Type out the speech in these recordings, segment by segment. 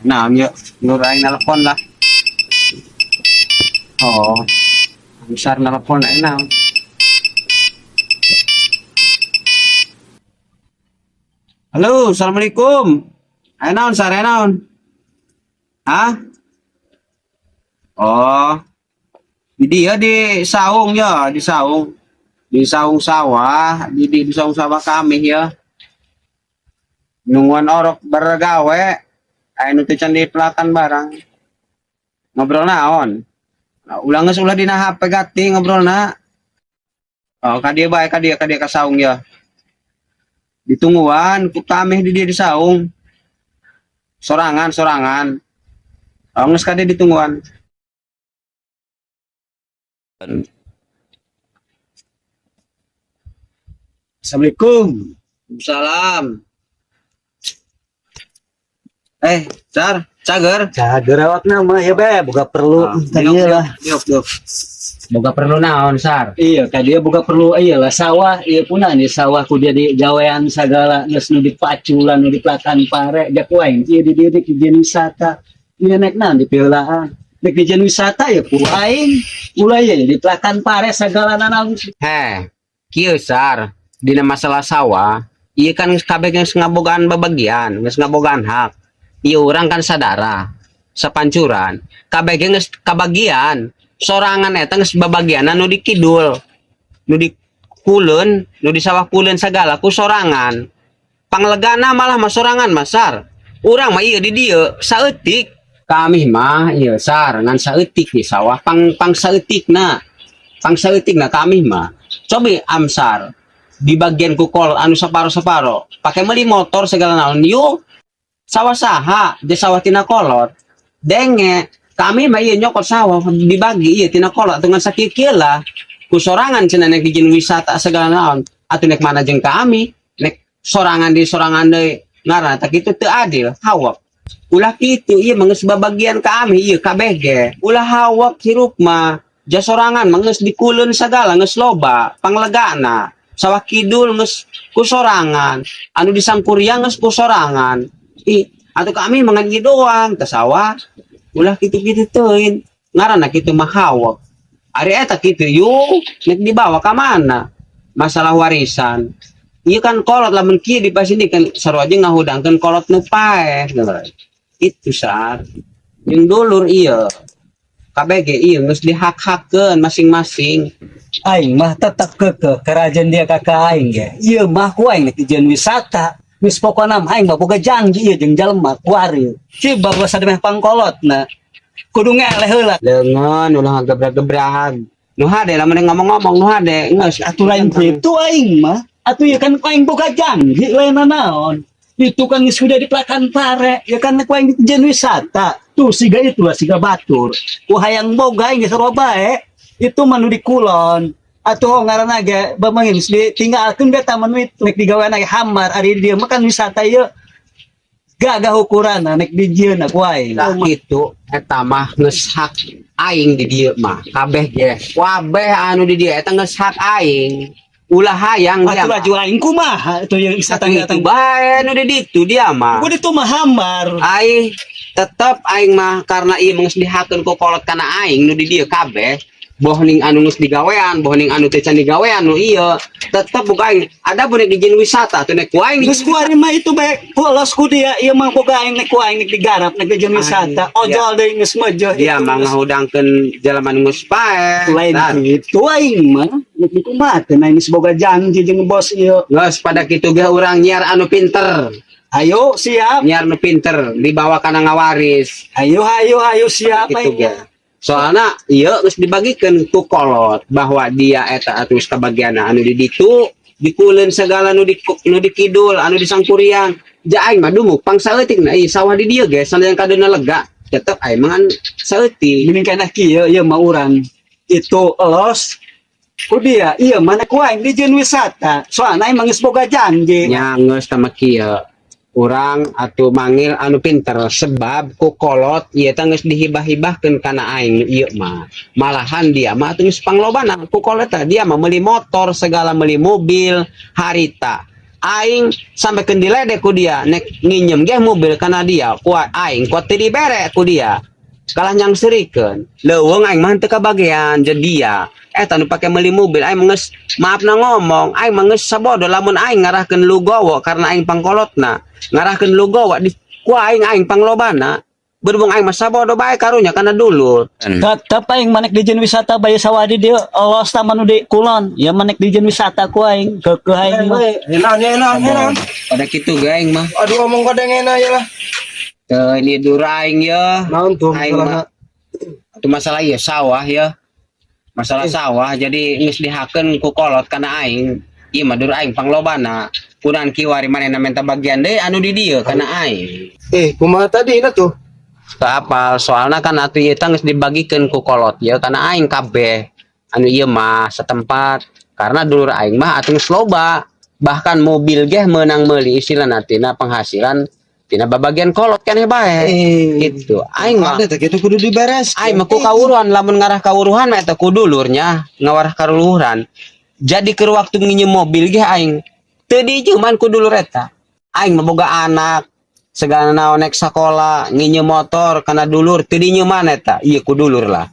Nah, ya, nur aing nelpon lah. Oh, besar nelpon aing naon. Halo, assalamualaikum. Ayo naon, sar, ayo naon? Hah? Oh, di dia di saung ya, di saung. Di saung sawah, di saung sawah kami ya. Nungguan orok bergawe, ayo nu teu can dipelakan barang. Ngobrol naon? Nah, ulah geus ulah dina HP gati ngobrolna. Oh, ka dieu bae, ka dieu ka saung ya. Ditungguan ku kami di dia di saung. Sorangan, sorangan. Oh, geus ka dieu ditungguan. Assalamualaikum. Salam. Eh, Sar, cager. Cager awakna mah ya be, boga perlu tadi lah. Diok, diok. Boga perlu naon, Sar? Iya, ka dia boga perlu iya lah sawah, iya puna nih sawah ku dia di gawean sagala geus nu dipaculan, nu dipelakan pare, jak aing ieu di dieu dijieun wisata. Ieu nek naon dipeulaan. Nek dijieun wisata ya ku aing, ulah ieu dipelakan pare sagala naon. Heh, kieu Sar, dina masalah sawah, ieu kan geus kabeh geus ngabogaan babagian, geus ngabogaan hak. Ieu urang kan sadara, sapancuran, kabeh ge geus kabagian. Sorangan eta geus babagian nu di kidul, nu di kuleun, nu di sawah kuleun sagala ku sorangan. Panglegana malah mah sorangan mah Sar. Urang mah ieu di dieu saeutik. Kami mah ieu Sar ngan saeutik di sawah pang pang saeutikna. Pang saeutikna kami mah. Cobi amsar di bagian kukol anu saparo-saparo pakai meuli motor segala naon yuk sawah saha di sawah tina kolot denge kami mah ieu nyokot sawah dibagi ieu tina kolot dengan sakieu lah ku sorangan cenah nek dijieun wisata segala naon atuh nek mana jeung kami nek sorangan di sorangan deui ngaranna tak kitu teu adil hawak ulah kitu ieu mah geus babagian kami ieu kabeh ge ulah hawak hirup mah ja sorangan mah geus dikuleun sagala geus loba panglegana sawah kidul geus ku sorangan anu di Sangkuriang geus ku sorangan ih atau kami mangan ieu doang teh sawah ulah kitu-kitu teuing ngaranna kitu mah hawak ari eta kitu yuk nek dibawa ka mana masalah warisan ieu kan kolot lamun kieu di kan sarua aja ngahudangkeun kolot nu paeh itu Sar jeung dulur ieu KBG ieu geus dihak-hakeun masing-masing. Aing mah tetap kekeh kerajaan dia kakak aing ge. Ieu mah ku aing nek dijieun wisata. Geus pokona mah aing mah boga janji ieu jeung jelema kuari. Ciba bahwa sademeh pangkolotna. Kudu ngeleh heula. Leungeun ulah ngagebrag-gebrag. Nu hade lamun ngomong-ngomong nu hade geus. Atuh lain kitu aing mah. Atuh ieu kan ku aing boga janji lain naon. Itu kan geus sudah dipelakan pare, ya kan ku aing dijieun wisata. Tuh siga itu lah siga batur. Ku hayang boga aing geus sarua bae. Itu mah nu di kulon. Atuh ngaranna ge bamangin geus ditinggalkeun beta mah nu itu nek digawean ge hamar ari dieu mah kan wisata ieu gagah ukuranna nek dijieun ku aing. Lah kitu eta mah geus hak aing di dieu mah kabeh ge kabeh anu di dieu eta geus hak aing ulah hayang dia Atuh mah laju aing kumaha itu yang wisata Atuh itu bae nu di ditu dia mah. Ku ditu mah hambar. Aing tetep aing mah karena ieu geus dihakeun ku kolot kana aing nu di dieu kabeh boh ning anu geus digawean boh ning anu teu can digawean nu ieu tetep buka aing ada bonek dijieun wisata atuh nek ku aing Geus kuari mah itu bae polos ku dia ieu mah boga aing nek ku aing nek digarap nek dijieun wisata. Ojol deui geus meujeuh. Dia mah ngahudangkeun jelema nu geus paeh. Lain kitu aing mah nek dikumahakeun aing geus boga janji jeung bos ieu. Geus pada kitu ge urang nyiar anu pinter. Ayo siap. Nyiar anu pinter dibawa kana ngawaris. Ayo ayo ayo siap gitu aing. Ge soalna ieu geus dibagikeun ku kolot bahwa dia eta atuh geus kabagianna anu di ditu dikuleun segala nu di kidul anu di Sangkuriang ja aing mah dumuk pang saeutikna ieu sawah di dieu ge sanajan kadeuna lega tetep aing mah ngan saeutik. Gini kana kieu ieu mah urang itu elos ku dia ieu mah ku aing dijieun wisata soalna aing mah geus boga janji. Nya geus tama kieu urang atuh manggil anu pinter sebab ku kolot ieu teh geus dihibah-hibahkeun kana aing ieu mah malahan dia mah atuh geus panglobana ku kolot teh dia mah meuli motor segala meuli mobil harita. Aing sampai keun diledek ku dia nek nginjem ge mobil kana dia ku aing ku teu dibere ku dia. Kalah nyangserikeun. Leuweung aing mah teu kabagean jeung dia. Eta nu pake meuli mobil aing mah geus, maafna ngomong, aing mah geus sabodo lamun aing ngarahkeun lugowo karena aing pangkolotna. Ngarahkeun lugowo di ku aing, aing panglobana. Berhubung aing mah sabodo bae karunya kana dulur. Tetep aing manek dijieun wisata bae sawah di dieu los taman nu di kulon. Ya manek dijieun wisata ku aing keukeuh aing mah. Enak, enak, enak. Pada kitu ge aing mah. Aduh, omong kadengena ya lah. Teu ini dur aing ya. Naon tuh Aing mah itu masalah ya sawah ya. Masalah sawah jadi geus dihakeun ku kolot kana aing. Ieu mah dur aing panglobana. Kunan kiwari manehna minta bagian deui anu di dieu kana aing. Eh, kumaha tadi na tuh? Teu apal soalna kan atuh ieu teh geus dibagikeun ku kolot ya kana aing kabeh. Anu ieu mah setempat karena dulur aing mah atuh geus loba. Bahkan mobil geh meunang meuli istilahna tina penghasilan tina babagian kolot keneh bae. Gitu. Aing mah Ada teh kitu kudu diberes. aing mah ku kawuruhan, lamun ngarah kawuruhan mah eta ku dulurnya ngawarah kaluhuran. Jadi keur waktu nginjem mobil ge aing teu dijuman ku dulur eta. Aing mah boga anak segala naon nek sakola nginjem motor kana dulur teu dinyeuman eta. Ieu ku dulur lah.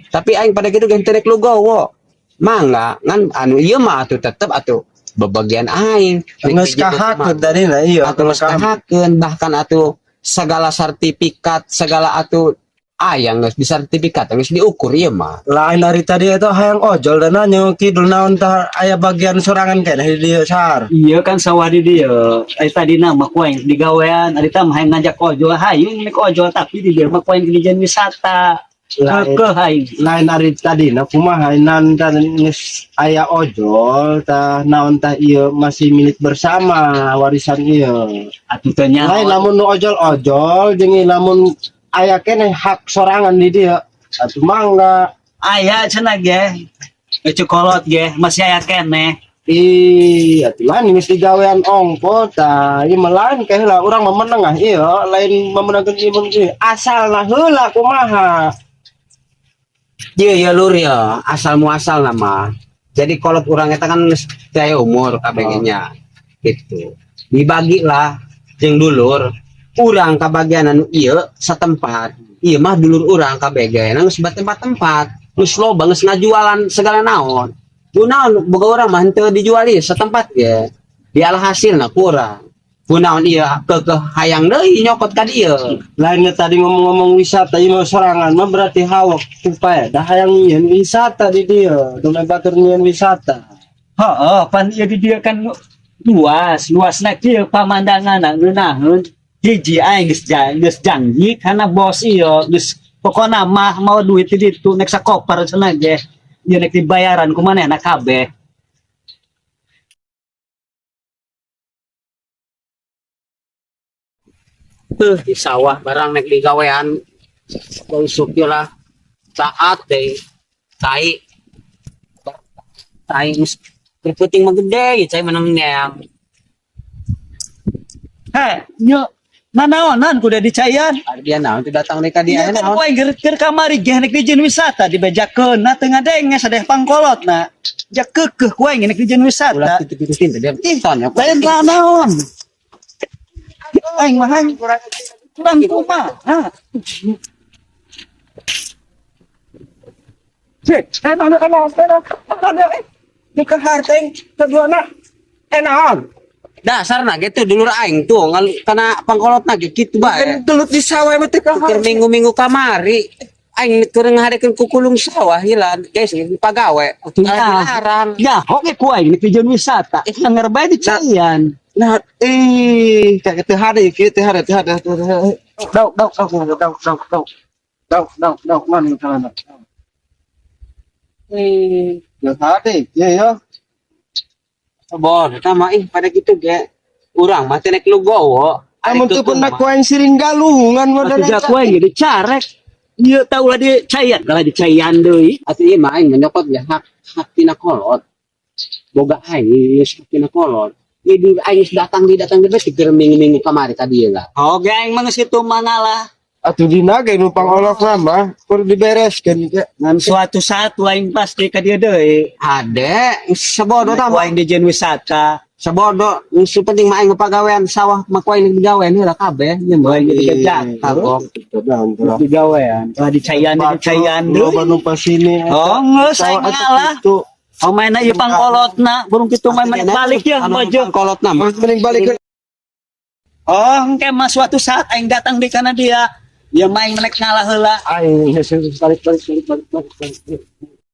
Tapi aing pada kitu ge teu rek lugowo. Mangga ngan anu ieu mah atuh tetep atuh bebagian aing. Geus kahakeun tadi na iya. Atuh geus kahakeun, bahkan atuh segala sertifikat segala atuh aya geus di sertifikat geus diukur ieu mah. Lain dari tadi itu hayang ojol dan nanya kidul naon tah aya bagian sorangan keneh di dieu sar. Iya kan sawah di dieu. Ai tadi mah ku aing digawean, ari tah mah hayang ngajak ojol hayu nek ojol tapi di dieu mah ku aing dijieun wisata. Lain Keukeuh aing. Lain ari tadi na kumaha nan tah geus aya ojol tah naon tah ieu masih milik bersama warisan ieu. Atuh teu nyaho. Lain lamun nu ojol-ojol jeung lamun aya keneh hak sorangan di dieu atuh mangga. Aya cenah ge. Ece kolot ge masih aya keneh. Ih, atuh lain geus digawean ongko tah ieu mah lain keh lah urang mah menengah ieu lain memenangkeun ieu mun ieu asalna heula kumaha. Iya ya lur ya, asal muasal nama. Jadi kolot urang eta kan geus teu aya umur KBG-nya. Gitu. Dibagi lah jeung dulur. Urang kabagian anu ieu satempat. Ieu mah dulur urang KBG geus tempat-tempat. Geus loba geus ngajualan segala naon. Kunaon boga urang mah henteu dijual ieu setempat ge. Dialah hasilna kurang. Kunaon ieu keukeuh hayang deui nyokot ka dieu. Lainnya tadi ngomong-ngomong wisata ieu mah sorangan mah berarti hawak supaya dah hayang nyieun wisata di dieu, dumeh batur nyieun wisata. Heeh, pan ieu di dieu kan luas, luasna kieu pamandanganna ngeunaheun. Hiji aing geus geus janji kana bos ieu geus pokona mah mau duit di ditu nek sakoper cenah ge. Ieu nek dibayaran ku manehna kabeh. Tuh di sawah barang nek digawean usuk ieu lah saat deh tai tai geus puting mah gede ya cai menang neang. Heh, nyo nanaonan kuda dicayan. Dia naon teu datang deui ka dia Iya kan naon. ku aing keur kamari ge nek dijieun wisata dibejakeun na teu ngadenge sadeh pangkolotna. Jak keukeuh ku aing nek dijieun Ulah wisata. kitu-kitu teh dia Ih, ton ya. Lain naon. Aing mah aing kurang kumaha. Cek, eh naon naon naon naon di kaharteng kaduana eh naon. Dasarna gitu dulur aing tuh ngal kana pangkolotna ge kitu bae. Kan gelut di sawah mah teu Keur kahar. minggu-minggu kamari aing keur ngahadekeun kukulung sawah hilan guys pagawe. Dilarang. Ya, oke ku aing nek dijieun wisata. Anger bae dicayan. Nah, eh kayak teu hade kieu teu hade teu hade teu hade. Dau dau dau dau dau dau dau. Dau dau dau mana kalana. Eh, Teu hade kieu ya. Bon, eta mah ih pada gitu ge. Urang mah teh nek lugowo. Amun teu pernah ku aing siring galungan mah Atuh jak ku aing dicarek. Ieu tau ulah dicayan, kalah dicayan deui. Atuh ieu mah aing menyokot ya hak hak tina kolot. Boga aing geus hak tina kolot. Ieu di aing geus datang di datang di beuti keur minggu-minggu kamari ka dieu lah. Oke, aing mah geus kitu mah ngalah. Atuh dina ge numpang olok mah kudu dibereskeun ge. Ngan suatu saat aing pasti ka dieu deui. Ade, sabodo Ku tah mah. aing dijieun wisata. Sabodo, yung penting maing mapagawean sawah makuay ng gawean heula kabeh nya mah. Digawean. Kagok. Digawean. Wah dicayan dicayan deui. Loba nu pasini. Oh, geus aing ngalah. Itu. Oh mainna ieu pangkolotna, burung kitu mah main balik ya maju. Kolotna mah. Mending balik ke Oh, engke mah suatu saat aing datang di kana dia. Dia main menek ngalah heula. aing balik balik balik balik balik.